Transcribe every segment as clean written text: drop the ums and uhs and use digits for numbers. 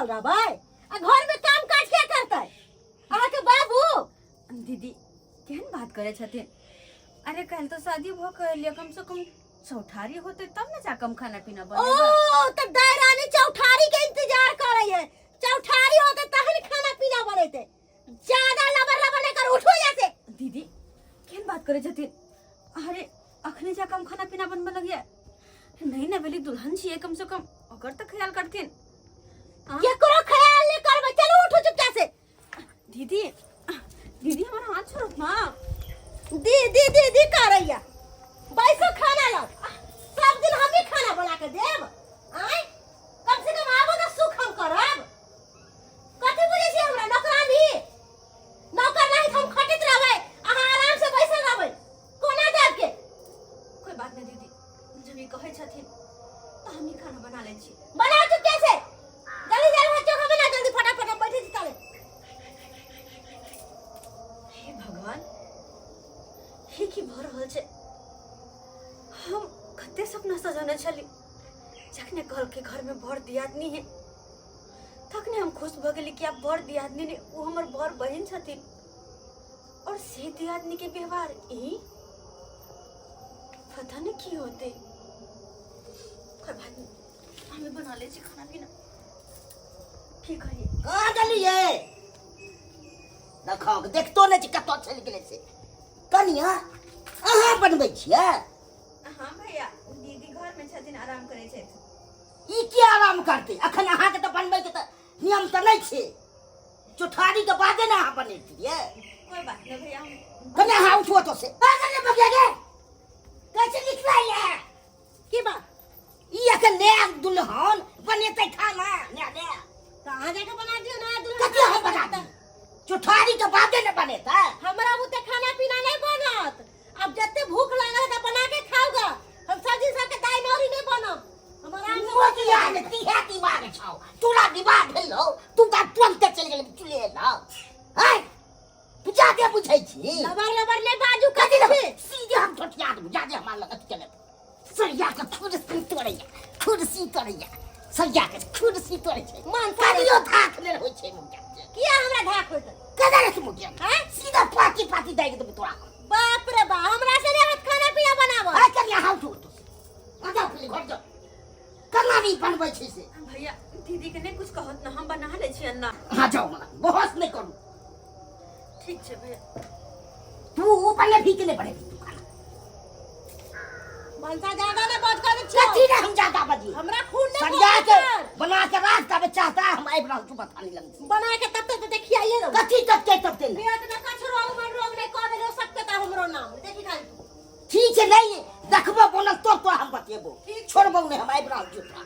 बैसल रहबै आ घर में काम काज के करतै अहाँ के बाबू? दीदी केहन बात करै छथिन? अरे काल्हि तऽ शादी भऽ के एलियै, कम से कम चौठारी होते तब ने जाके हम खाना पीना बनेबै। ओ तऽ दायरानी चौठारी के इंतजार करै है, चौठारी होते तहन खाना पीना बनेते। ज्यादा लबर लबर नहीं कर, उठो यहाँ से। दीदी केहन बात करै छथिन? अरे अखने जाके हम खाना पीना बनबऽ लगियै? नहीं ने भेली दुल्हन छियै, कम से कम ओकर तऽ ख्याल करथिन। केकरो ख्याल नहीं करबै, चलो उठो चुपचाप से। दीदी दीदी हमर हाथ छोड़ो ना। दीदी दीदी करैया, बैसो खाना लग। सब दिन हम ही खाना बना के देब? आय कम से कम आबो तऽ सुख हम करब। कथी बुझै छी हमरा नौकरानी? नौकर नहीं हम खटैत रहबै, अहाँ आराम से बैसल रहबै। कोना देब के? कोई बात नहीं दीदी, जब ई कहै छथिन तऽ हम ही खाना बना लै छी। बनाओ चुपचाप से, जल्दी जल्दी भात चोखा बना जल्दी फटाफट, हम बैठे छी ताले। हे भगवान, हे की भऽ रहल छै? हम कते सपना सजौने छली। जखने कहलकै घरमे बड़ दियादनी है, तखने हम खुश भऽ गेली कि आब बड़ दियादनी नहि, ओ हमर बड़ बहिन छथिन। और से दियादनी के व्यवहार ई, पता नहीं की होते। कोई बात नहीं, हमें बना ले छी खाना पीना। की करिए? कहाँ गेलियै? देखो, देखतो नहि छी कतऽ चलि गेलै से। कनिया, अहाँ बनबै छियै? हाँ भैया, दीदी घर में छथिन, आराम करै छथि। ई की आराम करतै? अखन अहाँके तऽ बनबैके तऽ नियम तऽ नहि छै, चौठारी के बादे ने अहाँ बनेतियै। कोई बात नहीं भैया, हम कनिया, अहाँ उठो तो से। कनिया, बगिया गे कैसे निकलै है? की बात? ई अखन नया दुल्हन बनेतै खाना, नया नया। तऽ अहाँ जाके बना दियौ ना दुल्हन। कथी हम बना दी? चौठारी के बादे ने बनेतै। हमरा बुते खाना पीना नहीं बनत। अब जते भूख लागल है तऽ बना के खाओगा। हम सब्जी सबके दाई नौरी नहीं बनब, हम आराम से। मोगिया ने तिहे दिमाग छौ तोरा, दिमाग भेलौ? तू तऽ तुरंत चलि गेल चुले ल हैं। तू जादे बुझै छी। लबर लबर नहीं बाजू। कथी कथी लबर? सीधे हम ठोठिया देबौ जादे हमरा लग अथी चले। सरिया के खुरसी तोड़ैया, खुरसी तोड़ैया, सरिया के खुरसी तोड़ै छै। मन कनियो धाक नहि होइ छै मुखिया के। किया हमरा धाक होइत? कदा रे मुखिया? हैं, सीधा पाती पाती दागि देबौ तोरा। बाप रे बा, हमरा से नहीं होत खाना पीना बनावत। आ कनिया, हाउ उठो तो आ जाओ पहिले घर जाओ। केना नहीं बनबै छै से? भैया, दीदी के नहीं कुछ कहत ना, हम बना ले छी अन्ना। हाँ जाओ, मला बहस नहीं करू। ठीक छै भैया। तू बनेबही कि नहि बनेबही तू खाना? भनसा ज्यादा नहीं बज कर छियो। कथी रे हम ज्यादा बजी? हमरा खून नहीं सरिया के खोल। बना के राख तब चाहता हम आबि रहल છું बथानी लग से। बना के तब तक देखियाइए रहो। कथी तब के तब ते? पेट में कछु रोग मन रोग नहीं कह देलो सबके त हमरो नाम देखी खाली तू। ठीक छै, नहीं देखबो बनल तो तो हम बतेबो। ठीक। छोड़बो नहीं, हम आबि रहल છું तोरा।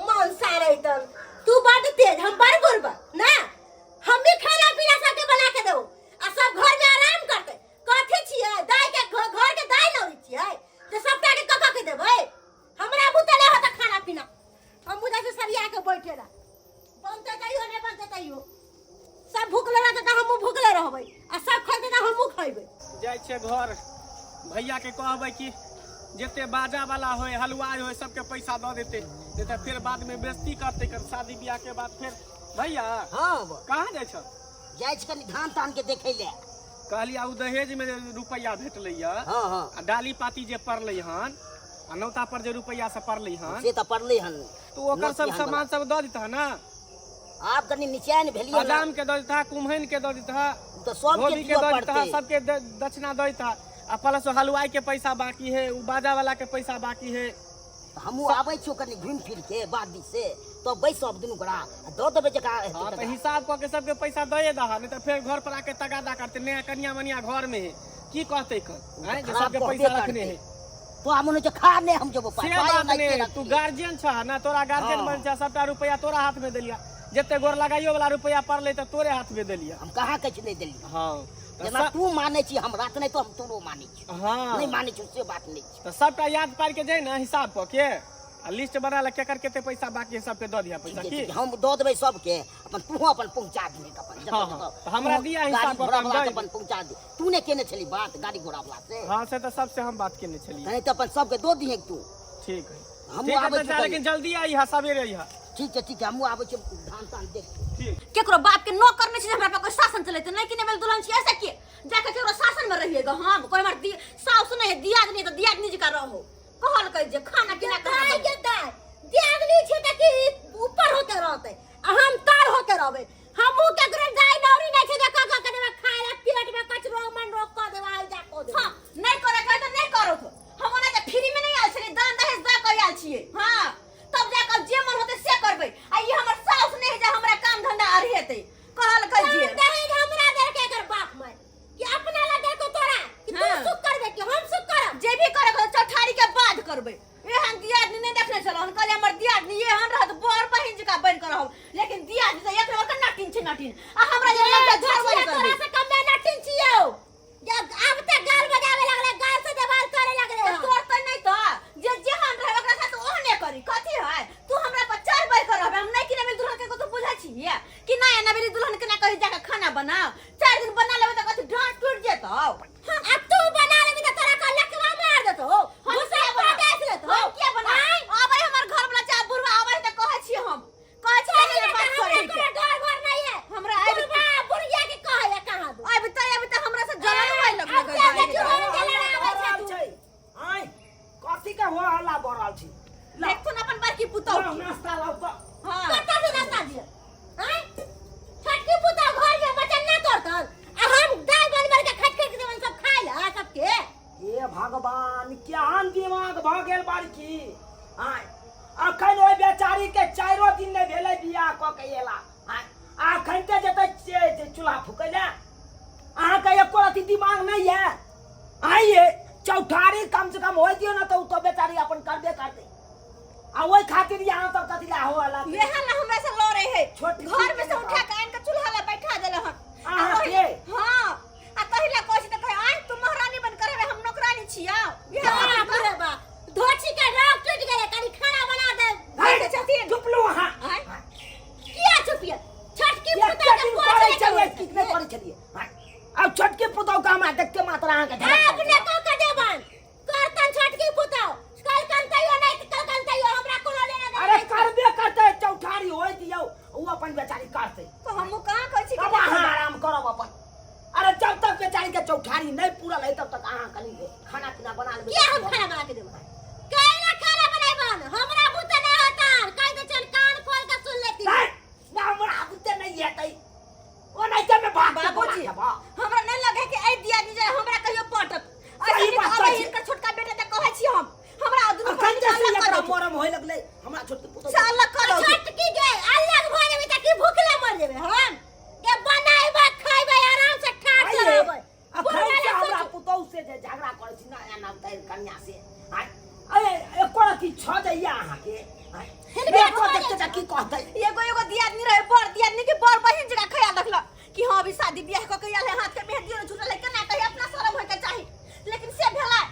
मन सारे तन तू बड तेज, हम बड़ बुरबा ना। हम भी खाना पीना सबके बना के देबो आ सब घर में आराम करते। कथी छियै दाई के घर के दाई लौरी छियै जे सबटा के कका के देबै? हमरा बुते नहीं होता खाना पीना। हम बुझा से सरिया के बैठेला, बनते तैयो नहीं बनते तैयो। सब भूखले रहते तऽ हमहूँ भूखले रहबै आ सब खैते तऽ हमहूँ खैबै। जाइ छियै घर, भैया के कहबै कि जते बाजा वाला होय, हलवाई होय, सबके पैसा दऽ देतै, नहीं तऽ फेर बाद में बेइज्जती करतै कर शादी बियाह के बाद फेर। भैया। हाँ। कहाँ जाइ छौ? जाइ छी कनि धान तान के देखै ले। कहलियै ओ दहेज में जे रुपैआ भेटलै यऽ हाँ हाँ आ डाली पाती जे पड़लै हन आ नौता पर जे रुपैआ सब पड़लै हन, से तऽ पड़लै हन। तऽ ओकर सब नोतिहान वाला। सामान सब दऽ दितह ने? आब कनि निचैन भेलियै ने। हजाम के दऽ दितह, कुम्हैन के दऽ दितह, तऽ सबके धोबी के दिअ दऽ दितह, पड़तै। सबके दक्षिणा दऽ दितह आ प्लस हलवाई के पैसा बाकी है, उ बाजा वाला के पैसा बाकी है। तऽ हमहूँ आबै छियौ कनि घुमि फिर के बाद दिस से, तब बैसब दुनू गोरा आ दऽ देबै जकरा हेतै हाँ, तऽ तकरा। हिसाब कऽ के सबके पैसा दए दह, नहीं तऽ फेर घर पर आके तगादा करते। नया कनिया मनिया घर में है, की कहते कर आँय जे खराब सबके कहबे पैसा रखने करतै। है। तो मोन होइ छै खा नहि हम जेबो से पाइ बात ओनाहिते नहीं, रखियै। तू गार्जियन छह ना, तोरा गार्जियन हाँ। बन छह, सबटा रुपया तोरा हाथ में देलिया। जते गोर लगाइयो वाला रुपया पड़लै तऽ तोरे हाथ में देलिया। हम कहाँ कहै छी नहि देलियै? हाँ, तऽ जेना तू मानै छी हमरा तऽ नहि तऽ हम तोरो मानै छी। हाँ। नहि मानै छी से बात नहि छै। तऽ सबटा याद पारि के जाइ ने, हिसाब कऽ के आ लिस्ट बना ले, केकर कते पैसा बाकी है, सबके दऽ दिहा पैसा। ठीक की छै, हम दऽ देबै सबके, अपन तूहो अपन पहुँचा दिहे अपन जतऽ हाँ, हाँ। जतऽ। तऽ हमरा तूहो दिया हिसाब गाड़ी कऽ घोड़ा के हम वला दऽ के अपन पहुँचा दे। तू ने केने छली बात गाड़ी घोड़ा वला से? हाँ, से तऽ सबसे हम बात केने छलियै। नहीं तऽ अपन सबके दऽ दिहे तू। ठीक है। हमहूँ ठीक है आबै तऽ छी जा, कनि। लेकिन जल्दी आइहा, सवेरे आइहा। ठीक छै, ठीक छै, हमहूँ आबै छियै धान तान देख के। ठीक। केकरो बाप के नौकर नहीं छै जे हमरा पर कोई शासन चलेते नहीं कि नहीं भेल दुल्हन छी ऐसे के जाके केकरो शासन में रहिएगा हम कोई हमर साउस नहीं है दियादनी है तो दियादनी जी का रहो कहल कह जे खाना पीना दाय के दाय दियादनी छै त की ऊपर होके रहते आ हम तार होके रहबे। हमहू केकरो दाय नौरी नहीं छै जे क क के देबे खाय ला पेट में कचरो मन रोक क देबे आई जा को देबे। हां नहीं करे के त नहीं करो तो हम ओना जे फ्री में नहीं आयल छलियै, दान दहेज दऽ के आयल छियै। हां तब जा के जे मन होते से करबै आ ई हमर साउस नहीं जे हमरा काम धंधा आर हेतै कहल कह जे दान दहेज हमरा देलकै एकर बाप माय कि अपना ला देलको तोरा कि तू हाँ। सुख करबे कि हम सुख करब। जे भी करे के चौठारी के बाद करबै। एहन दियादनी नहीं देखने छलहुँ हम, कहलियै हमर दियादनी एहन रहत बर बहिन जकाँ बनि कऽ रहब, लेकिन दियादनी तऽ एक नंबर के नटिन छै नटिन आ हमरा जे लगतै झड़बे तोरा करबै। से कम में नटिन छियौ जब आब तक गाल बजावे लगले गाल से देवाल करे लगले तऽ तोर तऽ नहि तऽ जे जेहन रहै ओकरा साथ ओहने करी कथी है तू हमरा पर चार बार कर रहबे हम नहीं कि नबेली दुल्हन के तू बुझै छियै कि नहीं नबेली दुल्हन के ना कही जाके खाना बनाओ 4 दिन बना लेबे तऽ कथी ढांट टूट जेतौ। हाँ, आ तू बना लेबी तऽ तोरा के लकवा मार देतौ। हम घुसा किया बनाउ? पटास लेतौ। हम किया बनाउ? आबै हमर घर वाला चाहे बुढ़वा आबै तऽ कहै छियै हम कहै छियै चल कि बात हमरा करै कोनो डर भर नहीं है। हमरा आबि बुढ़वा बुढ़िया के कहै है कहाँ दू। आबि तऽ हमरा से जलन होय लगलै अब जा देखियौ हम जे लड़ाबै छै तू। आय कथी के हो हल्ला भऽ रहल छै? लाउ, देखथुन अपन बड़की पुतहु लाउ, के। नाश्ता लाउ तऽ। हाँ। कतऽ से नाश्ता दिअ? आँय? छोटकी पुतहु घर में बचन ना तोड़तन आ हम दाल बन बन के खट खट के देबन सब खाय ला सबके। हे भगवान केहन दिमाग भऽ गेल बड़की। आय अखन ओहि बेचारी के 4 दिन नहि भेलै बियाह कऽ के एला। आय अखन ते जेतै चूल्हा फूकै लए। अहाँके एको रत्ती दिमाग नहि यऽ? आइ ये चौठारी कम से कम होइ दियौ ने तऽ ओ तऽ बेचारी अपन करबे करतै आ ओहि खातिर यहाँ सब कथी ला हो हल्ला इएह ला हमरा से लड़े है। छोटकी घर में से के उठा के आन के चूल्हा ला बैठा देले हन। अहाँ के? हाँ आ तही ला कहै छी तऽ कहै आइ तू महारानी बन कर हम नौकरानी छियौ। इएह बाप बात रे बाप धोछी के रंग टूटि गेलै कनी खाना बना दे। हे, छथिन। चुप लो अहाँ। आँय? किया चुपिया? छोटकी एक पुतहु के दिन कोच करै नहि छलियै करै की नहि करै छलियै? आँय, आब छोटकी पुतहु के हमरा देखते मात्र अहाँके झगड़ा अपने कऽ के देबन करतन छोटकी पुतहु कल कन तैयो नहि कल कन तैयो हमरा कोनो लेना देना अरे नहि छै। करबे करतै चौठारी होय दियौ ओ अपन बेचारी करतै। तऽ हमहूँ कहाँ कहै छी कि तब अहाँ आराम करब अपन। अरे जब तक बेचारी के चौठारी नहीं पूरल है तब तक अहाँ कनी खाना पीना बना लेबै। किया हम खाना बना के देबै? कैला खाना बनेबन हमरा बुते नहि होतन कहि दे चल कान खोल के सुन लेती। नहीं, ना हमरा बुते नहीं हेतै ओ नहीं ते में भाग के बाबूजी, बना खेबऽ। हमरा नहीं लगे कि एहि दियादनी जे हमरा कहियो पटत। सही ऐसे बात अबै छै। हिनकर छोटका बेटा तऽ कहै छी हम हमरा दुनू अखन जे अलग से एकरा करऽ मरम होय लगलै हमरा छोटकी पुतहु से अलग करऽ छोटकी गे अलग भऽ जेबै तऽ की भुखले मर जेबै हम? के बनाइबै खइबै आराम से ठाठ से आइये, रहबै। अखन बुढ़वा से लए हमरा सोचू। पुतहु से जे झगड़ा करै छी नया नव तैर कन्या से। आँय, अरे एको रत्ती छऽ जाइया अहाँके? आँय, हिनका एको छऽ देखते तऽ की कहतै? एगो एगो दियादनी रहे बड़ दियादनी के बड़ बहिन जकाँ ख्याल रखलक कि हाँ अभी शादी बियाह कऽ के आयल है हाथ के मेहंदियो नहि छूटल है केना कही अपना शरम होय के चाही लेकिन से भेलै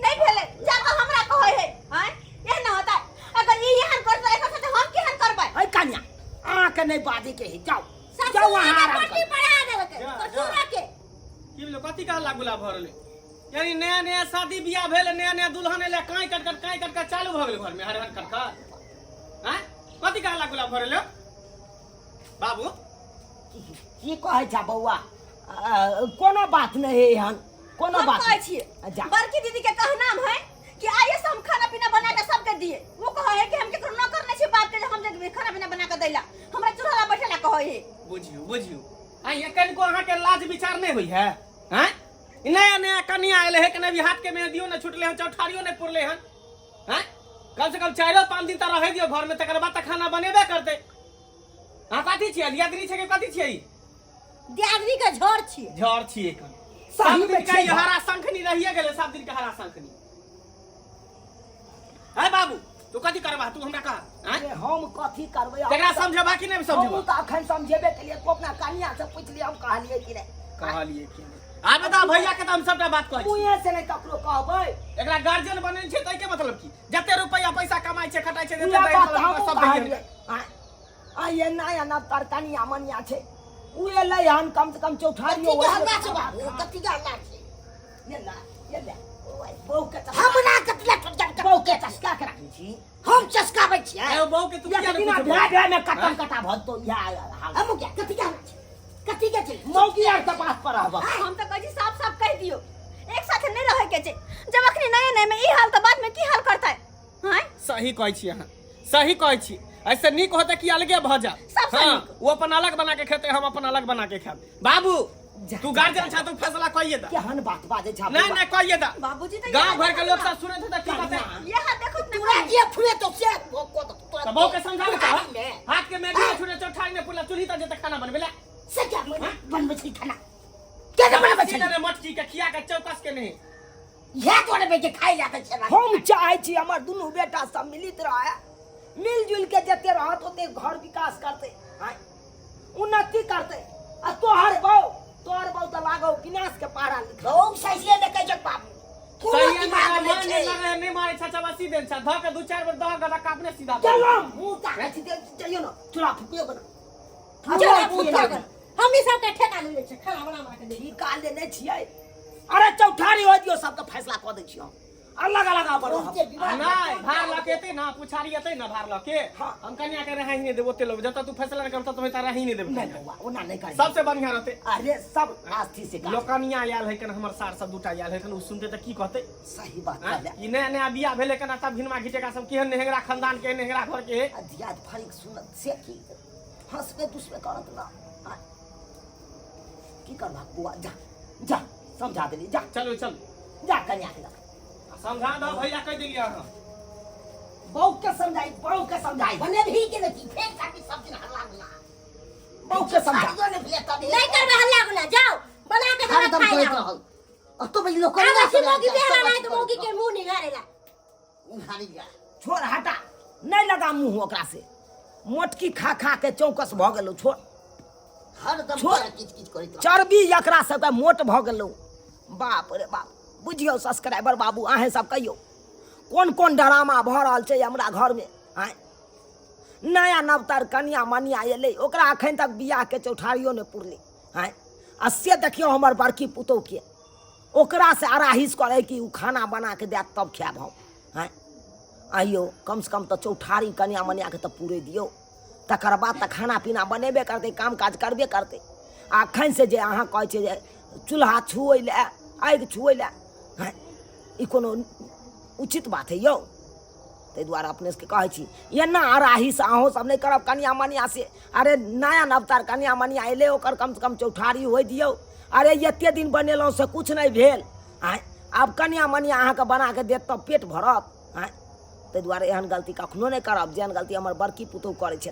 नहीं भेलै जाकऽ हमरा कहै है। आँय एहन होतै अगर ई एहन करतै एकर साथे हम केहन करबै? है कन्या अहाँके नहि बाजै के है जाउ ससुर जाउ अहाँ के आराम पट्टी करू। पढ़ा देलकै जा, ससुर जा। के। की भेलो कथी के हल्ला गुल्ला भऽ रहलै? यानी नया नया शादी बियाह भेल नया नया दुल्हन एलै काँय कट कट काँय कट कट चालू भऽ गेल घर में हर हर कट कट। आँय कथी के हल्ला गुल्ला भऽ रहलै बाबू? की कहै छा बौआ? कोनो बात नहि है एहन कोनो हम बात कहै नहि। छियै जा। बड़की दीदी के कहनाम है कि आइए से हम खाना पीना बना के सबके दिए। वो कहै है कि हम केकरो नौकर नहीं छी बाप के जे हम जे खाना पीना बना के दैला हमरा चूल्हा ला बैठेला कहै है। बुझियौ बुझियौ आइ कनिको अहाँके लाज विचार नहि होइ है? आँय नया नया कनिया एलै है कि नहीं हाथ के मेहंदियो नहि छुटलै हन चौठारियो नहि पुरलै हन। आँय कम से कम 4-5 दिन तऽ रहै दियौ घर में तकर बाद तऽ खाना बनेबे करतै। अहाँ कथी छियै दियादनी छै कि कथी छियै? दियादनी के झोर छियै। झोर छियै कन। सही सब में दिन के छियै। ई हरा शंखनी रहिए गेलै सब दिन के हरा शंखनी। है बाबू तू कथी करबा तू हमरा कह? आँय? अरे हम कथी करबै? तकरा समझेबा कि नहि समझेबा? हम तऽ अखन समझेबे केलियै तू अपना कनिया से पुछलियै हम कहलियै कि नहि? कहलियै कि नहि? आ बता भैया के तऽ हम सबटा बात कहै छी। मुँहे से नहि ककरो कहबै। एकरा गार्जियन बनेने छै तै के मतलब की? जते रुपैया पैसा कमाइ छै खटाइ छै जते उएह दै बात छै, हमहूँ सब दैये। कहलियै। आँय, आइ नया नव तर कनिया मनिया छै उ एलै हन कम से कम चौठारियो कथी के हल्ला छै बाबू? कथी के हल्ला छै? ये ला ये ला ओए बहू के चस्का हमरा कतला छोड़ बहू के चस्का के राखै छी हम चस्काबै छियै ए बहू के तू एक किया दिना नहि भए पूछबो? भए में कटम कटा भऽ जेतौ इएह हाल हम क्या कथी के कथी के छै मौगी आर के बात पर रहब हम तऽ कहै छी साफ साफ कहि दियौ एक साथे नहि रहै के छै जब अखनी नया नया में ई हाल तऽ बाद में की हाल करतै हैं सही कहै छी अहाँ सही कहै छी ऐसे नीक होते कि अलगे भऽ जा सबसँ हाँ, नीक। वो अपन अलग बना के खेते हम अपन अलग बना के खाब बाबू तू गार्जियन छा तू फैसला कहिए दा केहन बात बाजै छा नहीं नहीं कहिए दा बाबूजी तऽ गांव भर के लोग सब सुनत होता की कहते यह देखो ना तोरा जे फुले तो से को तो तोरा तो बहू के समझा ले में हाथ के मेहंदी में छुटे चौठारी में पुला चूल्ही तर जेते खाना बनबे ला से क्या बनबै छै खाना केना बनबै छै सीधे मटकी के खिया के चौकस के नहीं इएह दुआरे बेटे खाइ लए दै छै हम चाहै छी हमर दुनू बेटा सम्मिलित रहे मिलजुल के जते रहत ओते घर विकास करते आँय, उन्नति करते आ तोहर बहू तोहर बहू तऽ लागौ विनाश के पारा लिखल बहू सहिए ने कहै छै बाबू कोनो सही दिमाग नहीं नहि छै नहीं नहीं मारे छा चबा सीधे छा ध के दू चार बेर दह गदा कापने सीधा चलो मुँह ताकै छी जइयो ना चूल्हा फुकियो बना चलो फूका हम ई सबके ठेका ले लै छियै खाना बना बना के दे ठेका लेने छियै अरे चौठारी हो दियो सबके फैसला कऽ दै छियै हम अलग अलग अपन रहब। नहीं भार लके एते ना पुछारी एते ना भार लके हाँ। हम कन्या के रहे ही नहीं देबो ओते लोग जब तक तू फैसला नहीं करता तुम्हें तारा ही नहीं देबो नहीं बौआ ओना नहीं करी सबसे बढ़िया रहते अरे सब आस्थी से काज। लोकनिया आयल है कन हमर सार सब दूटा आयल है कन उ सुनते त की कहते सही बात आँय? कहले ई नया नया बियाह भेले कन तब घिनमा घिटेका सब केहन नेहंगरा खानदान के नेहंगरा घर के आ दियाद फरिक सुनत से की हंसबे दुसबे करत ना आय। की करबा बौआ जा जा समझा देली जा चलो चल जा कन्या के लग। समझा दो भैया कह दिलियै अहाँ बहू के समझाई बहू के समझाई बनेबही के नहीं फेर जाके सब दिन हल्ला गुल्ला बहू के समझा सारियो ने भेले तब नहीं करबे हल्ला गुल्ला जाओ बना के हरदम खाना खाइ करैत लाओ रहल अब तो भाई लोग आबै छी मौगी बेहरा नहीं तो मौगी के मुंह निहारेला निहारी जा छोड़ हटा नहीं लगा मुंह ओकरा से मोटकी खा खा के चौकस भऽ गेलौ छोड़ हरदम छोड़। तोरा किच किच करैत रहल चर्बी एकरा सबके मोट भऽ गेलौ बाप रे बाप बुझियौ सब्सक्राइबर बाबू अहें सब कहियौ कोन कोन ड्रामा भऽ रहल छै हमरा घरमे आँय नया नवतर कनिया मनिया एलै ओकरा अखन तक बियाहके चौठारियो नहि पुरलै आँय आ से देखियौ हमर बड़की पुतोहके ओकरा से अराहिस करै कि ओ खाना बना के देत तब खायब हम आँय आइयो कमसँ कम तऽ चौठारी कनिया मनियाके तऽ पूरे दियौ तकर बाद तऽ खाना पीना बनेबे करतै काम काज करबे करतै आ एखन से जे अहाँ कहै छियै जे चूल्हा छुअै लए आगि छुअै लए आँय ई कोनो उचित बात है यौ ताहि दुआरे अपने सबके कहै छी एना अराहिस अहूँ सब नहि करब कनिया मनिया से अरे नया नवतार कनिया मनिया एलै ओकर कमसँ कम चौठारी होइ दियौ अरे एते दिन बनेलहुँ से किछु नहि भेल आँय आब कनिया मनिया अहाँके बनाके देत तब पेट भरत आँय ताहि दुआरे एहन गलती कखनो नहि करब जेहन गलती हमर बड़की पुतहु करै छै।